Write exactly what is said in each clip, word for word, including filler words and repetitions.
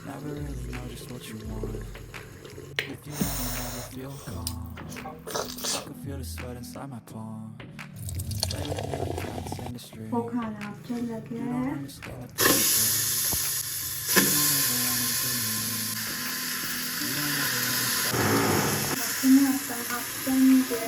Never really know just what you want. If you want, you never feel calm. I can feel the sweat inside my palm. Play with me like cats and a string. ꯈꯣꯡꯈꯥꯅ ꯍꯥꯞꯆꯜꯂꯒꯦ꯫ You don't understand the pain. You don't ever wanna be me. You don't ever wanna stop. ꯃꯈꯨꯝ ꯉꯥꯛꯇꯪ ꯍꯥꯞꯆꯟꯒꯦ꯫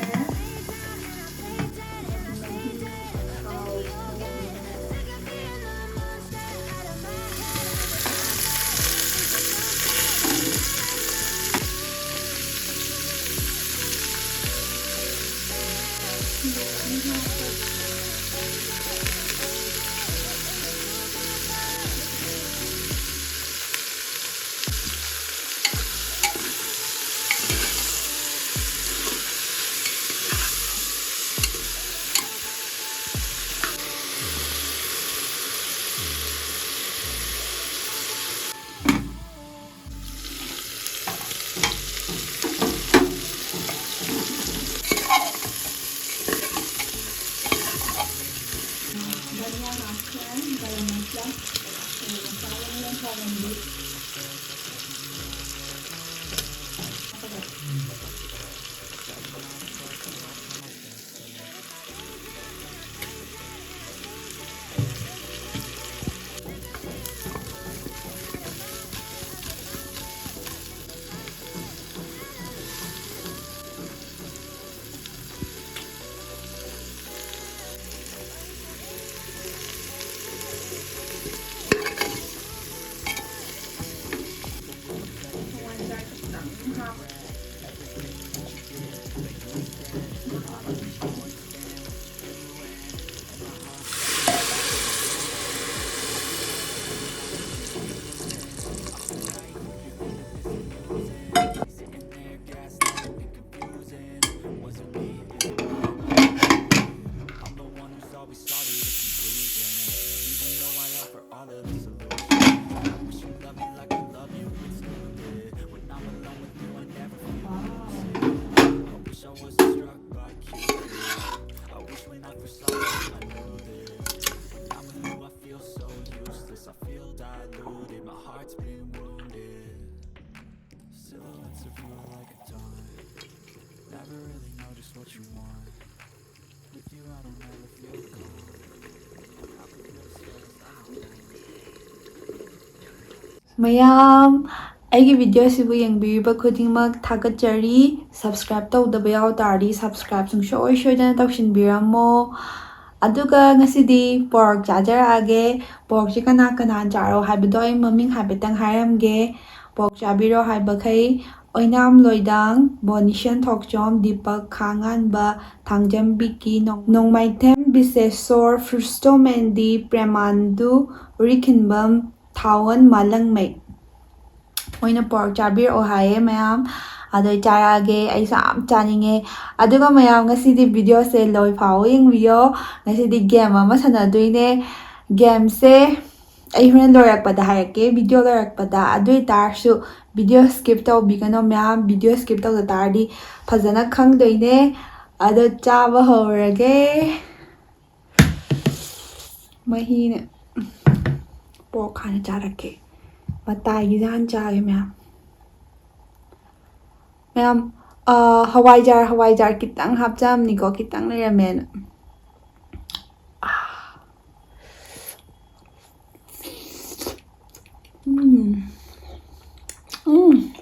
ꯙꯅꯤꯌꯥ ꯍꯥꯞꯈ꯭ꯔꯦ, ꯒꯔꯝ ꯃꯁꯂꯥ, ꯒꯔꯝ ꯃꯁꯂꯥ ꯂꯣꯏꯅ ꯊꯣꯡꯉꯝꯃꯤ꯫ ꯍꯋꯥꯏꯖꯥꯔ ꯈꯤꯇꯪ ꯍꯥꯞꯄꯒ If you were like a dawn, never really know just what you want. With you, I don't ever feel cold. I can feel the space, I know. ꯃꯌꯥꯝ, ꯑꯩꯒꯤ ꯚꯤꯗꯤꯑꯣꯁꯤꯕꯨ ꯌꯦꯡꯕꯤꯔꯤꯕ ꯈꯨꯗꯤꯡꯃꯛ ꯊꯥꯒꯠꯆꯔꯤ꯫ Subscribe ꯇꯧꯗꯕ ꯌꯥꯎ ꯇꯥꯔꯗꯤ ꯁꯕꯁꯀ꯭ꯔꯥꯏꯕ ꯁꯨꯡꯁꯣꯏ ꯁꯣꯏꯗꯅ ꯇꯧꯁꯤꯟꯕꯤꯔꯝꯃꯣ꯫ ꯑꯗꯨꯒ ꯉꯁꯤꯗꯤ ꯄꯣꯔꯛ ꯆꯥꯖꯔꯛꯑꯒꯦ꯫ ꯄꯣꯔꯛꯁꯦ ꯀꯅꯥ ꯀꯅꯥ ꯆꯥꯔꯣ ꯍꯥꯏꯕꯗꯣ ꯑꯩ ꯃꯃꯤꯡ ꯍꯥꯏꯐꯦꯠꯇꯪ ꯍꯥꯏꯔꯝꯒꯦ꯫ ꯄꯣꯔꯛ ꯆꯥꯕꯤꯔꯣ ꯍꯥꯏꯕꯈꯩ: ꯑꯣꯏꯅꯥꯝ ꯂꯣꯏꯗꯥꯡ, ꯕꯣꯅꯤꯁꯟ ꯊꯣꯛꯆꯣꯝ, ꯗꯤꯄꯛ ꯈꯥꯉꯥꯟꯕ, ꯊꯥꯡꯖꯝ ꯕꯤꯀꯤ, ꯅꯣꯡ-, ꯅꯣꯡꯃꯥꯏꯊꯦꯝ ꯕꯤꯁꯦꯁꯣꯔ, ꯐ꯭ꯔꯨꯁꯇꯣ ꯃꯦꯟꯗꯤ, ꯄ꯭ꯔꯦꯃꯥꯟꯗꯨ, ꯎꯔꯤꯈꯤꯟꯕꯝ, ꯊꯥꯋꯟ ꯃꯥꯂꯪꯃꯩ꯫ ꯃꯣꯏꯅ ꯄꯣꯔꯛ ꯆꯥꯕꯤꯔꯛꯑꯣ ꯍꯥꯏꯌꯦ ꯃꯌꯥꯝ꯫ ꯑꯗꯣ ꯑꯩ ꯆꯥꯔꯛꯑꯒꯦ, ꯑꯩꯁꯨ ꯌꯥꯝ ꯆꯥꯅꯤꯡꯉꯦ꯫ ꯑꯗꯨꯒ ꯃꯌꯥꯝ, ꯉꯁꯤꯗꯤ ꯚꯤꯗꯤꯑꯣꯁꯦ ꯂꯣꯏ ꯐꯥꯎꯕ ꯌꯦꯡꯕꯤꯌꯣ꯫ ꯉꯁꯤꯗꯤ ꯒꯦꯝ ꯑꯃ ꯁꯥꯟꯅꯗꯣꯏꯅꯦ꯫ ꯒꯦꯝꯁꯦ ꯑꯩ ꯍꯣꯔꯦꯟ ꯂꯣꯏꯔꯛꯄꯗ ꯍꯥꯏꯔꯛꯀꯦ, ꯚꯤꯗꯤꯑꯣ ꯂꯣꯏꯔꯛꯄꯗ꯫ ꯑꯗꯨ ꯑꯣꯏ ꯇꯥꯔꯁꯨ ꯚꯤꯗꯤꯑꯣ ꯁ꯭ꯀꯤꯞ ꯇꯧꯕꯤꯒꯅꯣ ꯃꯌꯥꯝ, ꯚꯤꯗꯤꯑꯣ ꯁ꯭ꯀꯤꯞ ꯇꯧꯗ ꯇꯥꯔꯗꯤ ꯐꯖꯅ ꯈꯪꯗꯣꯏꯅꯦ꯫ ꯑꯗꯣ ꯆꯥꯕ ꯍꯧꯔꯒꯦ꯫ ꯃꯍꯤꯅꯦ꯫ ꯄꯣꯔꯛ ꯍꯥꯟꯅ ꯆꯥꯔꯛꯀꯦ꯫ ꯃꯇꯥꯏꯒꯤꯁꯦ ꯍꯥꯟꯅ ꯆꯥꯒꯦ ꯃꯌꯥꯝ꯫ ꯃꯌꯥꯝ, ꯑ, ꯍꯋꯥꯏꯖꯥꯔ, ꯍꯋꯥꯏꯖꯥꯔ ꯈꯤꯇꯪ ꯍꯥꯞꯆꯕꯅꯤꯀꯣ, ꯈꯤꯇꯪ ꯂꯩꯔꯝꯃꯦꯅ꯫ ꯎꯝ꯫ ꯎꯝ꯫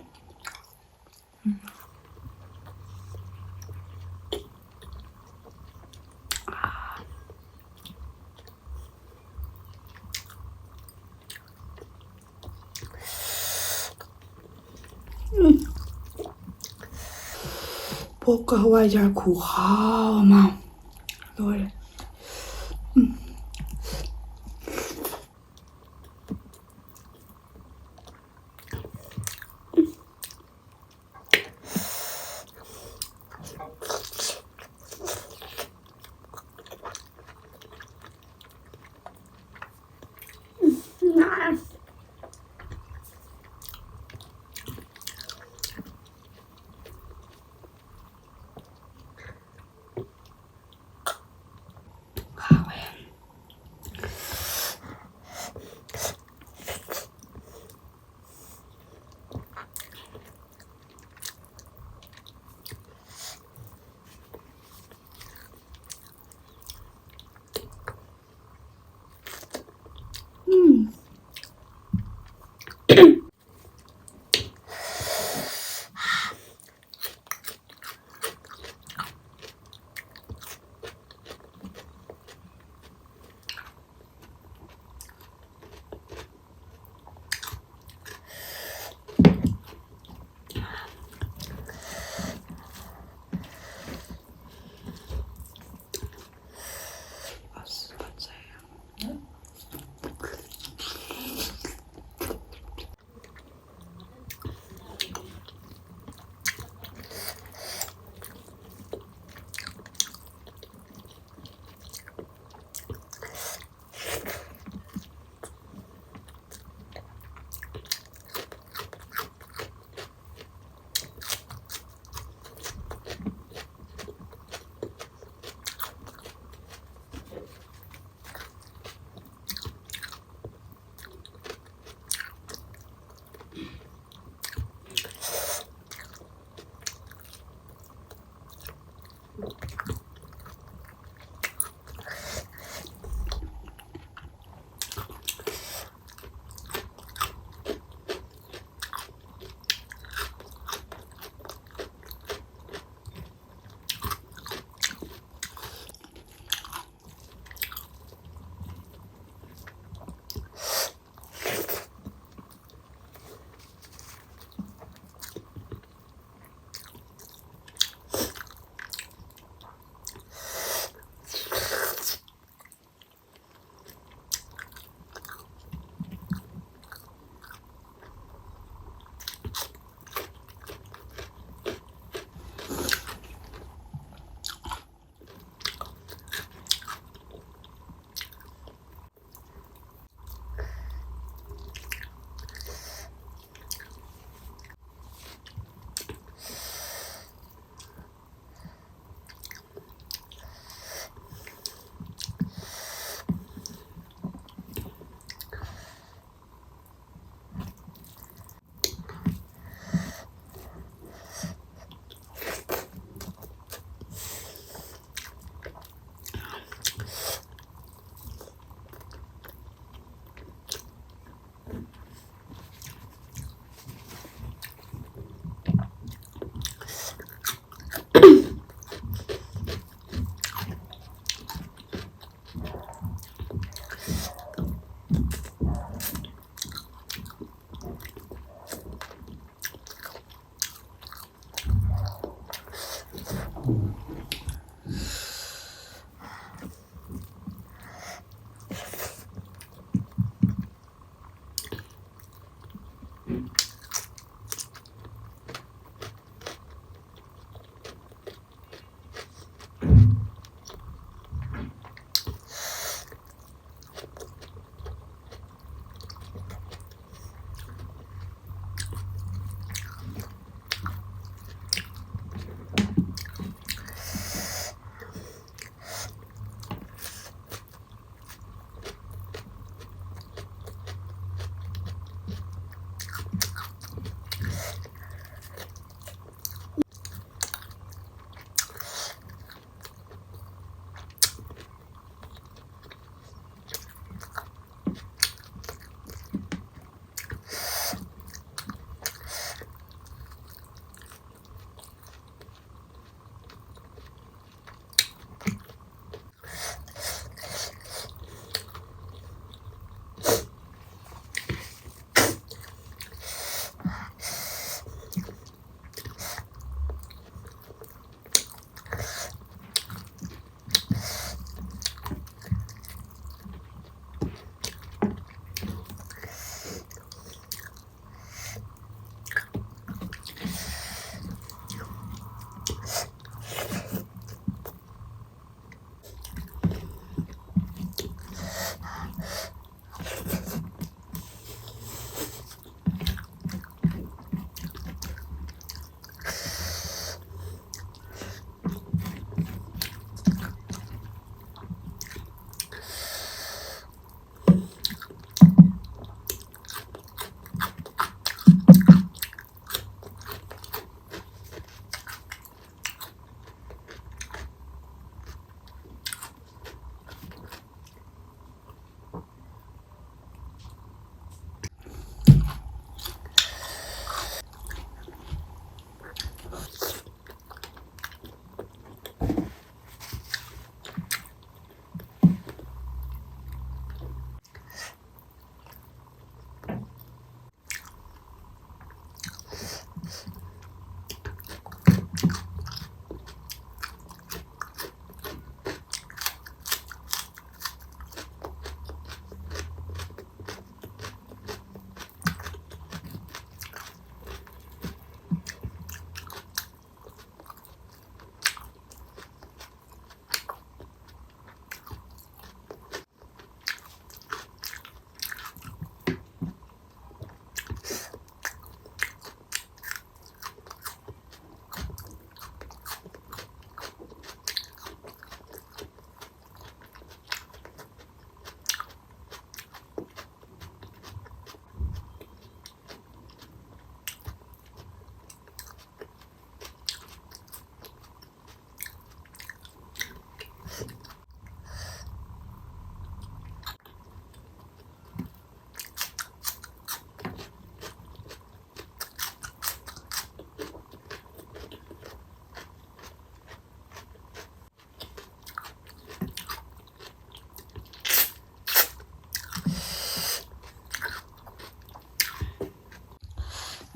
ꯎꯝ꯫ ꯄꯣꯛꯀ ꯍꯋꯥꯏꯖꯥꯔ ꯈꯨꯍꯥꯎ ꯑꯃ꯫ ꯂꯣꯏꯔꯦ꯫ ꯎꯝ꯫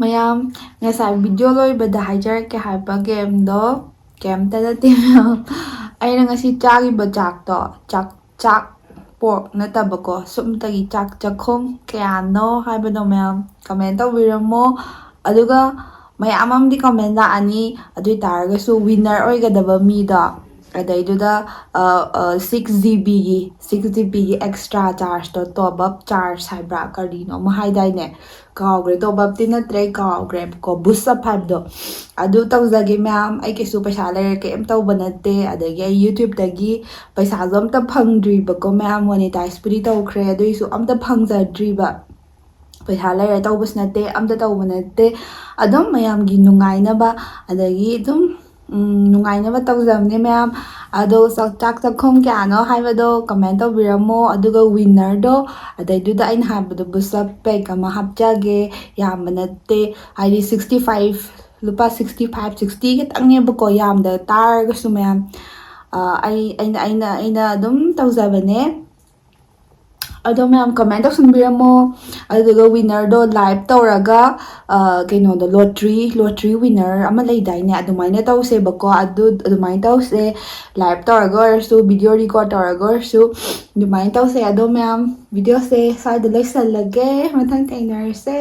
ꯃꯌꯥꯝ, ꯉꯁꯥꯏ ꯚꯤꯗꯤꯑꯣ ꯂꯣꯏꯕꯗ ꯍꯥꯏꯖꯔꯛꯀꯦ ꯍꯥꯏꯕ ꯒꯦꯝꯗꯣ ꯀꯩꯝꯇ ꯅꯠꯇꯦ ꯃꯌꯥꯝ꯫ ꯑꯩꯅ ꯉꯁꯤ ꯆꯥꯈꯤꯕ ꯆꯥꯛꯇꯣ, ꯆꯥꯛ ꯆꯥꯛ, ꯄꯣꯔꯛ ꯅꯠꯇꯕꯀꯣ, ꯁꯨꯞꯅꯇꯒꯤ ꯆꯥꯛ ꯆꯥꯛꯈꯨꯝ ꯀꯌꯥꯅꯣ ꯍꯥꯏꯕꯗꯣ ꯃꯌꯥꯝ ꯀꯃꯦꯟ ꯇꯧꯕꯤꯔꯝꯃꯣ꯫ ꯑꯗꯨꯒ ꯃꯌꯥꯝ ꯑꯃꯗꯤ ꯀꯃꯦꯟ ꯂꯥꯛꯑꯅꯤ, ꯑꯗꯨ ꯑꯣꯏ ꯇꯥꯔꯒꯁꯨ ꯋꯤꯟꯅꯔ ꯑꯣꯏꯒꯗꯕ ꯃꯤꯗꯣ, ꯑꯗꯩꯗꯨꯗ ꯁꯤꯛꯁ ꯖꯤ ꯕꯤꯒꯤ ꯁꯤꯛꯁ ꯖꯤ ꯕꯤꯒꯤ ꯑꯦꯛꯁꯇ꯭ꯔꯥ ꯆꯥꯔꯖꯇꯣ, ꯇꯣꯞ ꯑꯞ ꯆꯥꯔꯖ ꯍꯥꯏꯕ꯭ꯔꯥ ꯀꯔꯤꯅꯣ ꯑꯃ ꯍꯥꯏꯗꯥꯏꯅꯦ, ꯀꯥꯎꯈ꯭ꯔꯦ, ꯇꯣꯞ ꯑꯞꯇꯤ ꯅꯠꯇ꯭ꯔꯦ, ꯑꯩ ꯀꯥꯎꯈ꯭ꯔꯦꯕꯀꯣ, ꯕꯨꯁ ꯑꯞ ꯍꯥꯏꯕꯗꯣ꯫ ꯑꯗꯨ ꯇꯧꯖꯒꯦ ꯃꯌꯥꯝ꯫ ꯑꯩ ꯀꯩꯁꯨ ꯄꯩꯁꯥ ꯂꯩꯔ ꯀꯩꯝ ꯇꯧꯕ ꯅꯠꯇꯦ, ꯑꯗꯒꯤ ꯑꯩ ꯌꯨꯇ꯭ꯌꯨꯕꯇꯒꯤ ꯄꯩꯁꯥꯁꯨ ꯑꯝꯇ ꯐꯪꯗ꯭ꯔꯤꯕꯀꯣ ꯃꯌꯥꯝ, ꯃꯣꯅꯤꯇꯥꯏꯁꯄꯨꯗꯤ ꯇꯧꯈ꯭ꯔꯦ, ꯑꯗꯨꯏꯁꯨ ꯑꯝꯇ ꯐꯪꯖꯗ꯭ꯔꯤꯕ꯫ ꯄꯩꯁꯥ ꯂꯩꯔ ꯇꯧꯕꯁꯨ ꯅꯠꯇꯦ, ꯑꯝꯇ ꯇꯧꯕ ꯅꯠꯇꯦ, ꯑꯗꯨꯝ ꯃꯌꯥꯝꯒꯤ ꯅꯨꯡꯉꯥꯏꯅꯕ, ꯑꯗꯒꯤ ꯑꯗꯨꯝ ꯎꯝ, ꯅꯨꯡꯉꯥꯏꯅꯕ ꯇꯧꯖꯕꯅꯦ ꯃꯌꯥꯝ꯫ ꯑꯗꯣ ꯆꯥꯛ ꯆꯥꯛ ꯆꯥꯛꯈꯨꯝ ꯀꯌꯥꯅꯣ ꯍꯥꯏꯕꯗꯣ ꯀꯃꯦꯟ ꯇꯧꯕꯤꯔꯝꯃꯣ, ꯑꯗꯨꯒ ꯋꯤꯟꯅꯔꯗꯣ ꯑꯗꯩꯗꯨꯗ ꯑꯩꯅ ꯍꯥꯏꯕꯗꯣ ꯕꯨꯁ ꯑꯞ ꯄꯦꯛ ꯑꯃ ꯍꯥꯞꯆꯒꯦ꯫ ꯌꯥꯝꯕ ꯅꯠꯇꯦ, ꯍꯥꯏꯗꯤ ꯁꯤꯛꯁꯇꯤ ꯐꯥꯏꯚ, ꯂꯨꯄꯥ ꯁꯤꯛꯁꯇꯤ ꯐꯥꯏꯚ ꯁꯤꯛꯁꯇꯤ ꯈꯤꯇꯪꯅꯦꯕꯀꯣ, ꯌꯥꯝꯗ ꯇꯥꯔꯒꯁꯨ ꯃꯌꯥꯝ꯫ ꯑ, ꯑꯩ ꯑꯩꯅ ꯑꯩꯅ ꯑꯩꯅ ꯑꯗꯨꯝ ꯇꯧꯖꯕꯅꯦ꯫ ꯑꯗꯣ ꯃꯌꯥꯝ ꯀꯃꯦꯟ ꯇꯧꯁꯟꯕꯤꯔꯝꯃꯣ꯫ ꯑꯗꯨꯗꯨꯒ ꯋꯤꯟꯅꯔꯗꯣ ꯂꯥꯏꯚ ꯇꯧꯔꯒ, ꯑ, ꯀꯩꯅꯣꯗꯣ, ꯂꯣꯇ꯭ꯔꯤ ꯂꯣꯇ꯭ꯔꯤ ꯋꯤꯟꯅꯔ ꯑꯃ ꯂꯩꯗꯥꯏꯅꯦ, ꯑꯗꯨꯃꯥꯏꯅ ꯇꯧꯁꯦꯕꯀꯣ꯫ ꯑꯗꯨ ꯑꯗꯨꯃꯥꯏꯅ ꯇꯧꯁꯦ, ꯂꯥꯏꯚ ꯇꯧꯔꯒ ꯑꯣꯏꯔꯁꯨ, ꯚꯤꯗꯤꯑꯣ ꯔꯦꯀꯣꯔꯗ ꯇꯧꯔꯒ ꯑꯣꯏꯔꯁꯨ, ꯑꯗꯨꯃꯥꯏꯅ ꯇꯧꯁꯦ꯫ ꯑꯗꯣ ꯃꯌꯥꯝ, ꯚꯤꯗꯤꯑꯣꯁꯦ ꯁ꯭ꯋꯥꯏꯗ ꯂꯣꯏꯁꯜꯂꯒꯦ, ꯃꯊꯪ ꯊꯦꯡꯅꯔꯁꯦ꯫